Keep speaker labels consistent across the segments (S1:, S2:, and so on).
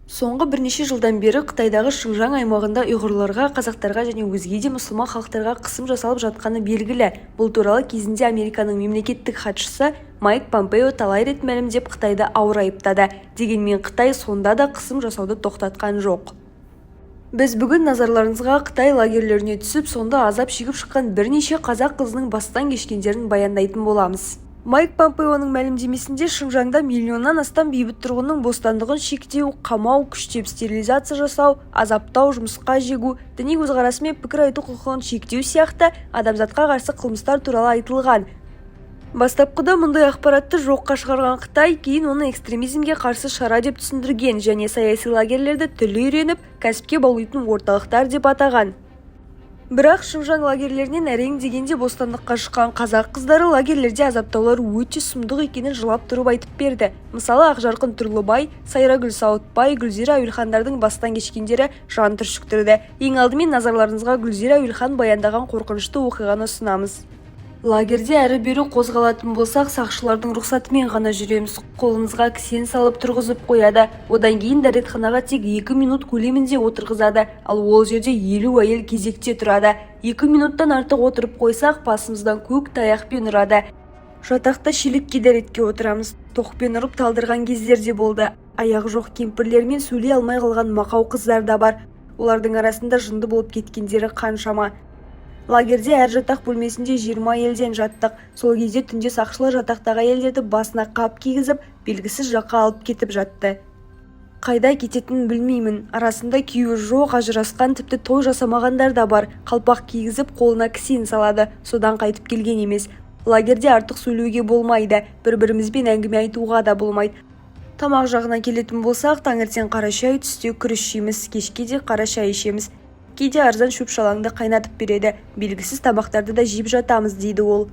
S1: Соңғы бірнеше жылдан бері Қытайдағы Шыңжаң аймағында ұйғырларға, қазақтарға және өзге де мұсылман халықтарға қысым жасалып жатқаны белгілі. Бұл туралы кезінде Американың мемлекеттік хатшысы Майк Помпео талай рет мәлімдеп, Қытайды ауыр айыптады. Дегенмен Қытай сонда да қысым жасауды тоқтатқан жоқ. Біз бүгін назарларыңызға Қытай лагерлеріне түсіп, сонда азап шегіп шыққан бірнеше қазақ қызының бастан кешкендерін баяндайтын боламыз. Майк Помпеоның мәлімдемесінде Шыңжаңда миллионнан астам бейбіт тұрғынның бостандығын шектеу, қамау, күштеп стерилизация жасау, азаптау, жұмысқа жегу, діни көзқарасы мен пікір айту құқығын шектеу сияқты адамзатқа қарсы қылмыстар туралы айтылған. Бастапқыда мұндай ақпаратты жоққа шығарған Қытай кейін оны экстремизмге қарсы шара деп түсіндірген және саяси лагерлерді тіл үйреніп, кәсіпке баулитын орталықтар деп атаған. Бірақ Шыңжаң лагерлерінен әрең дегенде бостандыққа шыққан қазақ қыздары лагерлерде азаптаулар өте сұмдық екенін жылап тұрып айтып берді. Мысалы, Ақжарқын Тұрлыбай, Сайрагүл Сауытбай, Гүлзира Әуелхандардың бастан кешкендері жан түршіктірді. Ең алдымен назарларыңызға Гүлзира Әуелхан баяндаған қорқынышты оқиғаны ұсынамыз. Лагерде әрі-бері қозғалатын болсақ, сақшылардың рұқсатымен ғана жүреміз. Қолымызға кісен салып тұрғызып қояды. Одан кейін дәретханаға тек 2 минут көлемінде отырғызады. Ал ол жерде 50 әйел кезекте тұрады. 2 минуттан артық отырып қойсақ, басымыздан көк таяқпен ұрады. Жатақта шелекке дәретке отырамыз. Тоқпен ұрып талдырған кездер де болды. Аяғы жоқ кемпірлер мен сөйлей алмай қалған мақау қыздар да бар. Олардың арасында жынды болып кеткендері қаншама. Лагерде әр жатақ бөлмесінде 20 әйелден жаттық. Сол кезде түнде сақшылар жатақтағы әйелдерді басына қап кигізіп, белгісіз жаққа алып кетіп жатты. Қайда кететінін білмеймін. Арасында күйеуі жоқ, ажырасқан, тіпті той жасамағандар да бар. Қалпақ кигізіп, қолына кісен салады. Содан қайтып келген емес. Лагерде артық сөйлеуге болмайды, бір-бірімізбен әңгіме айтуға да болмайды. Тамақ жағына келетін болсақ, таңертең қара шай, түсте күріш жейміз, кешке де қара шай ішеміз. Кейде арзан шөп-шалаңды қайнатып береді. Белгісіз тамақтарды да жеп жатамыз, дейді ол.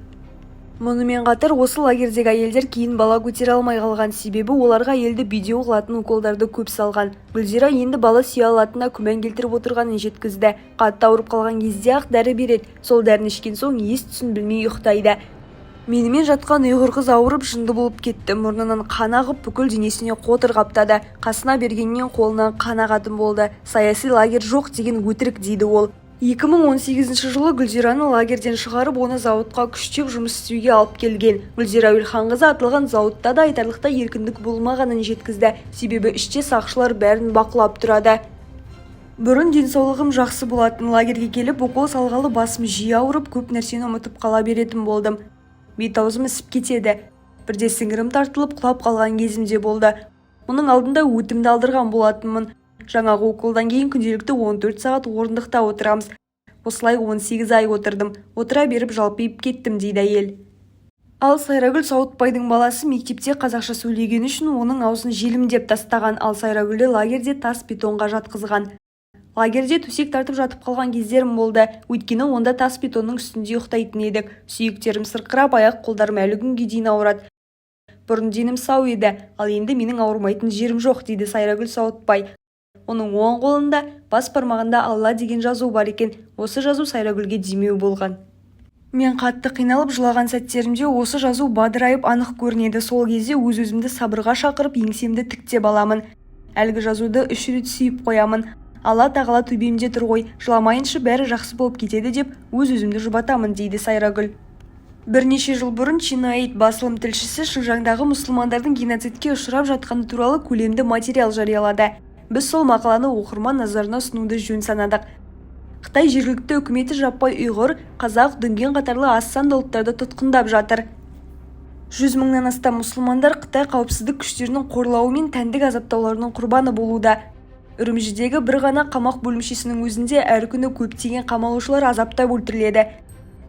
S1: Мұнымен қатар осы лагердегі әйелдер кейін бала көтере алмай қалған. Себебі оларға әйелді бедеу қылатын уколдарды көп салған. Гүлзира енді бала сүйе алатынына күмән келтіріп отырғанын жеткізді. Қатты ауырып қалған кезде-ақ дәрі береді. Сол дәріні ішкен соң ес-түсін білмей ұйықтайды. Менімен жатқан ұйғыр қыз ауырып, жынды болып кетті. Мұрнынан қан ағып, бүкіл денесіне қотыр қаптады. Қасына бергеннен қолынан қан ағатын болды. Саяси лагерь жоқ деген өтірік, дейді ол. 2018 жылы Гүлзираны лагерден шығарып, оны зауытқа күштеп жұмыс істеуге алып келген. Гүлзира Әуелханқызы аталған зауытта да айтарлықтай еркіндік болмағанын жеткізді. Себебі іште сақшылар бәрін бақылап тұрады. Бұрын денсаулығым жақсы болатын. Лагерге келіп, укол салғалы басым жиі ауырып, көп нәрсені ұмытып қала беретін болдым. Бет-аузым ісіп кетеді. Бірде сіңірім тартылып, құлап қалған кезім де болды. Мұның алдында өтімді алдырған болатынмын. Жаңағы уколдан кейін күнделікті 14 сағат орындықта отырамыз. Осылай 18 ай отырдым. Отыра беріп жалпиып кеттім, дейді әйел. Ал Сайрагүл Сауытбайдың баласы мектепте қазақша сөйлегені үшін оның аузын желімдеп тастаған. Ал Сайрагүлді лагерде тас бетонға жатқызған. Лагерде төсек тартып жатып қалған кездерім болды. Өйткені онда тас бетонның үстінде ұйықтайтын едік. Сүйектерім сырқырап, аяқ-қолдарым әлі күнге дейін ауырады. Бұрын денім сау еді, ал енді менің ауырмайтын жерім жоқ, дейді Сайрагүл Сауытбай. Оның оң қолында бас бармағында «Алла» деген жазу бар екен. Осы жазу Сайрагүлге демеу болған. Мен қатты қиналып жылаған сәттерімде осы жазу бадырайып анық көрінеді. Сол кезде өз-өзімді сабырға шақырып, еңсемді тіктеп аламын. Әлгі жазуды үш рет сүйіп қоямын. Алла тағала төбемде тұр ғой, жыламайыншы, бәрі жақсы болып кетеді деп өз-өзімді жұбатамын, дейді Сайрагүл. Бірнеше жыл бұрын China Aid басылым тілшісі Шыңжаңдағы мұсылмандардың геноцидке ұшырап жатқаны туралы көлемді материал жариялады. Біз сол мақаланы оқырман назарына ұсынуды жөн санадық. Қытай жергілікті үкіметі жаппай ұйғыр, қазақ, дүнген қатарлы аз санды ұлттарды тұтқындап жатыр. 100 мыңнан астам мұсылмандар Қытай қауіпсіздік күштерінің қорлауы мен тәндік азаптауларының құрбаны болуда. Үрімжідегі бір ғана қамақ бөлімшесінің өзінде әр күні көптеген қамалушылар азаптап өлтіріледі.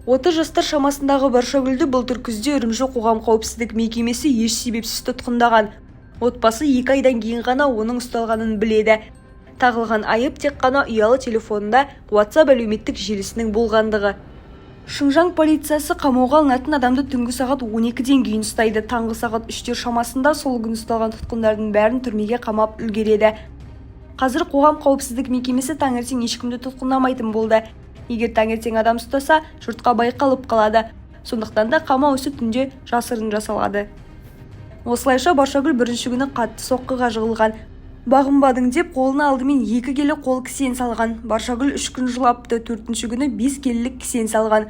S1: 30 жастар шамасындағы Баршагүлді былтыр күзде Үрімжі қоғам қауіпсіздік мекемесі еш себепсіз тұтқындаған. Отбасы 2 айдан кейін ғана оның ұсталғанын біледі. Тағылған айып тек қана ұялы телефонында WhatsApp әлеуметтік желісінің болғандығы. Шыңжаң полициясы қамауға алынатын адамды түнгі сағат 12-ден кейін ұстайды. Таңғы сағат 3-тер шамасында сол күні ұсталған тұтқындардың бәрін түрмеге қамап үлгереді. Қазір қоғам қауіпсіздік мекемесі таңертең ешкімді тұтқындамайтын болды. Егер таңертең адам ұстаса, жұртқа байқалып қалады. Сондықтан да қамау ісі түнде жасырын жасалады. Осылайша, Баршагүл бірінші күні қатты соққыға жығылған. Бағынбадың деп қолына алдымен 2 келі қол кісен салған. Баршагүл 3 күн жылапты. Төртінші күні 5 келілік кісен салған.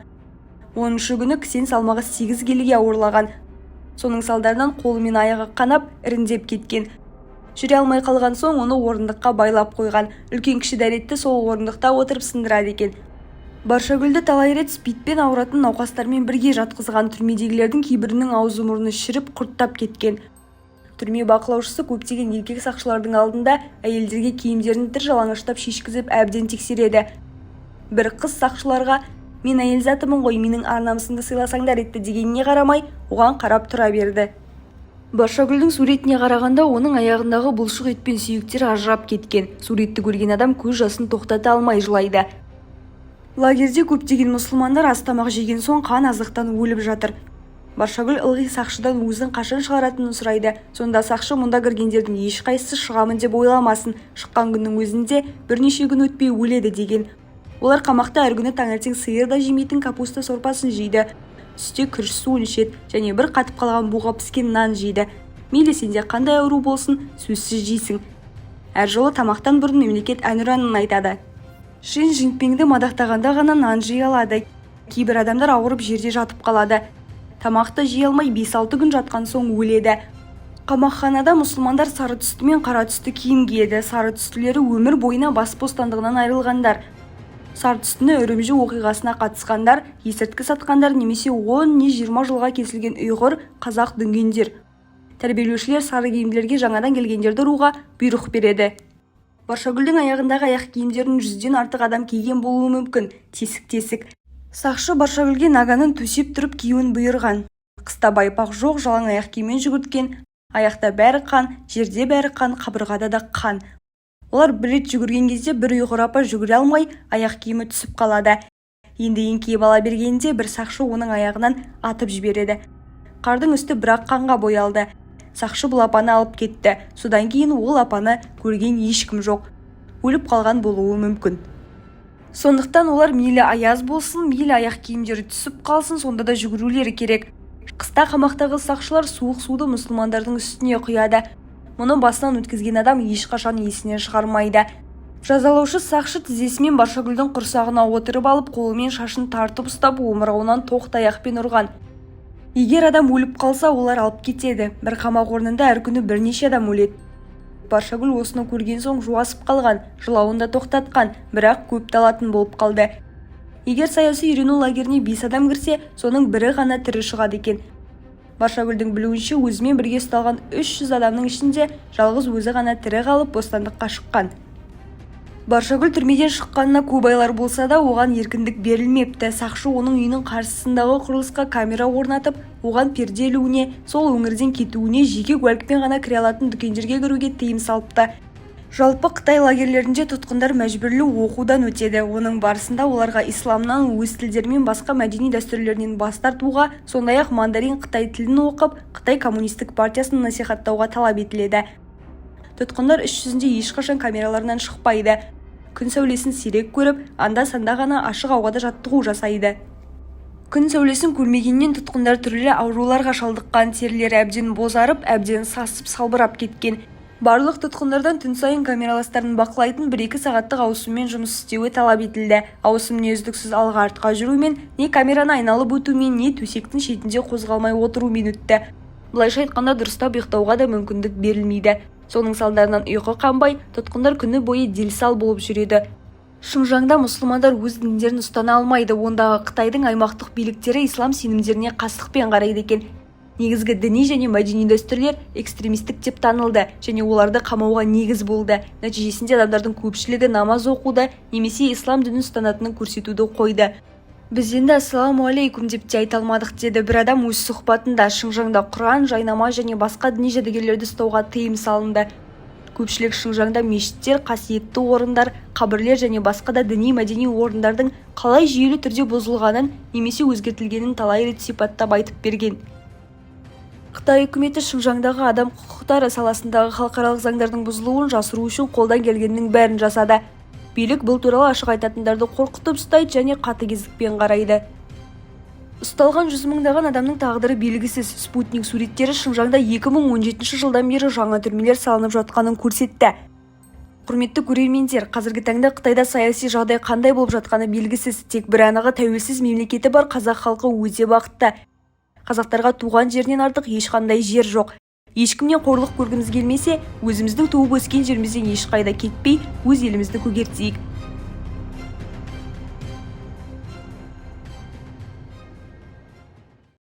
S1: 10-шы күні кісен салмағы 8 келіге ауырлаған. Соның салдарынан қолы мен аяғы қанап, іріңдеп кеткен. Жүре алмай қалған соң оны орындыққа байлап қойған. Үлкен-кіші дәретті сол орындықта отырып сындырады екен. Баршагүлді талай рет СПИД-пен ауыратын науқастармен бірге жатқызған. Түрмедегілердің кейбірінің аузы-мұрны шіріп, құрттап кеткен. Түрме бақылаушысы көптеген еркек сақшылардың алдында әйелдерге киімдерін тыр жалаңаштап шешкізіп, әбден тексереді. Бір қыз сақшыларға: «Мен әйел затымын ғой, менің ар-намысымды сыйласаңдар етті», – дегеніне қарамай, оған қарап тұра берді. Баршагүлдің суретіне қарағанда, оның аяғындағы бұлшық ет пен сүйектері ажырап кеткен. Суретті көрген адам көз жасын тоқтата алмай жылайды. Лагерьде көптеген мұсылмандар аз тамақ жеген соң қан аздықтан өліп жатыр. Баршагүл ылғи сақшыдан өзін қашан шығаратынын сұрайды. Сонда сақшы: «Мұнда кіргендердің ешқайсысы шығамын деп ойламасын, шыққан күннің өзінде бірнеше күн өтпей өледі», – деген. Олар қамақта әр күні таңертең сиыр да жемейтін капуста сорпасын жейді, түсте күріш суын ішеді және бір қатып қалған буға піскен нан жейді. Мейлі сенде қандай ауру болсын, сөзсіз жейсің. Әр жолы тамақтан бұрын мемлекет әнұранын айтады. Ши Цзиньпинді мадақтағанда ғана нан жей алады. Кейбір адамдар ауырып жерде жатып қалады. Тамақ та жей алмай, 5-6 күн жатқан соң өледі. Қамақханада мұсылмандар сары түсті мен қара түсті киім киеді. Сары түстілері – өмір бойына бас бостандығынан айырылғандар. Сары түстіні Үрімжі оқиғасына қатысқандар, есірткі сатқандар немесе 10 не 20 жылға кесілген ұйғыр, қазақ, дүнгендер. Тәрбиелеушілер сары киімділерге жаңадан келгендерді ұруға бұйрық береді. Баршагүлдің аяғындағы аяқ киімдерін 100-ден артық адам киген болуы мүмкін. Тесік-тесік. Сақшы Баршагүлге наганын төсеп тұрып киюін бұйырған. Қыста байпақ жоқ, жалаң аяқ киіммен жүгірткен. Аяқта бәрі қан, жерде бәрі қан, қабырғада да қан. Олар бір рет жүгірген кезде бір ұйғыр апа жүгіре алмай, аяқ киімі түсіп қалады. Енді еңкейіп ала бергенде бір сақшы оның аяғынан атып жібереді. Қардың үсті бірақ қанға боялды. Сақшы бұл апаны алып кетті. Содан кейін ол апаны көрген ешкім жоқ. Өліп қалған болуы мүмкін. Сондықтан олар мейлі аяз болсын, мейлі аяқ киімдері түсіп қалсын, сонда да жүгірулері керек. Қыста қамақтағы сақшылар суық суды мұсылмандардың үстіне құяды. Мұны басынан өткізген адам ешқашан есінен шығармайды. Жазалаушы сақшы тізесімен Баршагүлдің құрсағына отырып алып, қолымен шашын тартып ұстап, омырауынан тоқ таяқпен ұрған. Егер адам өліп қалса, олар алып кетеді. Бір қамақ орнында әр күні бірнеше адам өледі. Баршагүл осыны көрген соң жуасып қалған, жылауын да тоқтатқан, бірақ көп алатын болып қалды. Егер саяси үйрену лагеріне бес адам кірсе, соның бірі ғана тірі шығады екен. Баршагүлдің білуінше, өзімен бірге ұсталған 300 адамның ішінде жалғыз өзі ғана тірі қалып, бостандыққа шыққан. Баршагүл түрмеден шыққанына көп айлар болса да, оған еркіндік берілмепті. Сақшы оның үйінің қарсысындағы құрылысқа камера орнатып, оған перде ілуіне, сол өңірден кетуіне, жеке куәлікпен ғана кіре алатын дүкендерге кіруге тыйым салыпты. Жалпы, қытай лагерлерінде тұтқындар мәжбүрлі оқудан өтеді. Оның барысында оларға исламнан, өз тілдері мен басқа мәдени дәстүрлерінен бас тартуға, сондай-ақ мандарин қытай тілін оқып, Қытай коммунистік партиясын насихаттауға талап етіледі. Тұтқындар іс жүзінде ешқашан камераларынан шықпайды. Күн сәулесін сирек көріп, анда-санда ғана ашық ауада жаттығу жасайды. Күн сәулесін көрмегеннен тұтқындар түрлі ауруларға шалдыққан, терілері әбден бозарып, әбден сасып, салбырап кеткен. Барлық тұтқындардан түн сайын камераластарын бақылайтын 1-2 сағаттық ауысыммен жұмыс істеуі талап етілді. Ауысым не үздіксіз алға-артқа жүрумен, не камераны айналып өтумен, не төсектің шетінде қозғалмай отырумен өтті. Былайша айтқанда, дұрыстап ұйықтауға да мүмкіндік берілмейді. Соның салдарынан ұйқы қанбай, тұтқындар күні бойы дел-сал болып жүреді. Шыңжаңда мұсылмандар өз діндерін ұстана алмайды. Ондағы Қытайдың аймақтық биліктері ислам сенімдеріне қастықпен қарайды екен. Негізгі діни және мәдени дәстүрлер экстремистік деп танылды және оларды қамауға негіз болды. Нәтижесінде адамдардың көпшілігі намаз оқуды немесе ислам дінін ұстанатынын көрсетуді қойды. «Біз енді ассалаумағалейкум деп те айта алмадық», – деді бір адам өз сұхбатында. Шыңжаңда Құран, жайнамаз және басқа діни жәдігерлерді ұстауға тыйым салынды. Көпшілік Шыңжаңда мешіттер, қасиетті орындар, қабірлер және басқа да діни мәдени орындардың қалай жүйелі түрде бұзылғанын немесе өзгертілгенін талай рет сипаттап айтып берген. Қытай үкіметі Шыңжаңдағы адам құқықтары саласындағы халықаралық заңдардың бұзылуын жасыру үшін қолдан келгеннің бәрін жасады. Билік бұл туралы ашық айтатындарды қорқытып ұстайды және қатыгездікпен қарайды. Ұсталған жүз мыңдаған адамның тағдыры белгісіз. Спутник суреттері Шыңжаңда 2017 жылдан бері жаңа түрмелер салынып жатқанын көрсетті. Құрметті көрермендер, қазіргі таңда Қытайда саяси жағдай қандай болып жатқаны белгісіз. Тек бір анығы, тәуелсіз мемлекеті бар қазақ халқы өте бақытты. Қазақтарға туған жерінен артық ешқандай жер жоқ. Ешкімнен қорлық көргіміз келмесе, өзіміздің туып өскен жерімізден ешқайда кетпей, өз елімізді көгертейік.